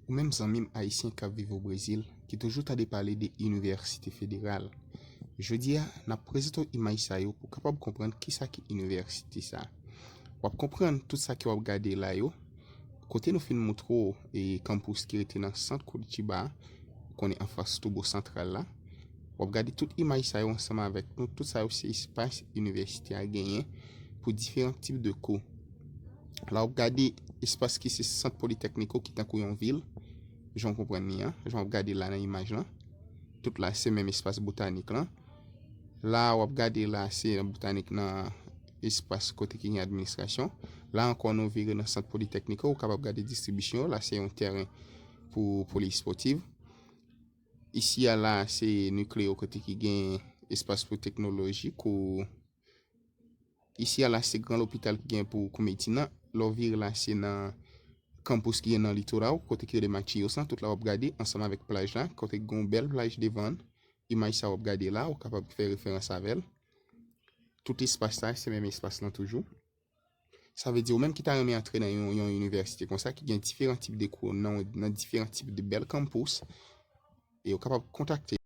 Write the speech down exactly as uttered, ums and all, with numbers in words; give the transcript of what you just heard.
Ou menm zanmi m ayisyen k ap viv o Brezil, ki toujou tande pale de inivèsite federal. Jodi a, n ap prezante w imaj sa yo pou w kapab konprann kisa ki inivèsite sa. W ap konprann tout sa ke w ap gade la yo, kote nou fin moutre w e kanpous ki rete nan sant Curitiba a, ou konnen anfas Toubo Santral la. W ap gade tout imaj sa yo ansanm avèk nou. Tout sa yo se espas inivèsite a genyen pou diferan tip de kou. La w ap gade espas ki se sant Politecnico ki tankou yon vil, jan w konprann li an, jan w ap gade la nan imaj lan. Tout la se menm espas botanik lan. La w ap gade la se botanik nan espas kote ki gen administrasyon. La ankò nou vire nan sant Politecnico, ou kapab gade distribisyon yo. La se yon tèren pou poliyespòtiv. Isi a la se Nucleo kote ki gen espas pou teknoloji kou. Isi a la se gran lopital ki gen pou kou medsin nan. Lè w vire la se nan kanpous ki gen nan Litoral, kote ki rele Machillos lan, tout la w ap gade ansanm avèk plaj la, kote ki gen yon bèl plaj devan l. Imaj sa w ap gade la, ou kapab fè referans avè l. Tout espas sa se menm espas lan toujou. Sa vle di ou menm ki ta renmen antre nan yon, yon inivèsite konsa ki gen diferan tip de kou nan, nan diferan tip de bèl kanpous, e ou kapab kontakte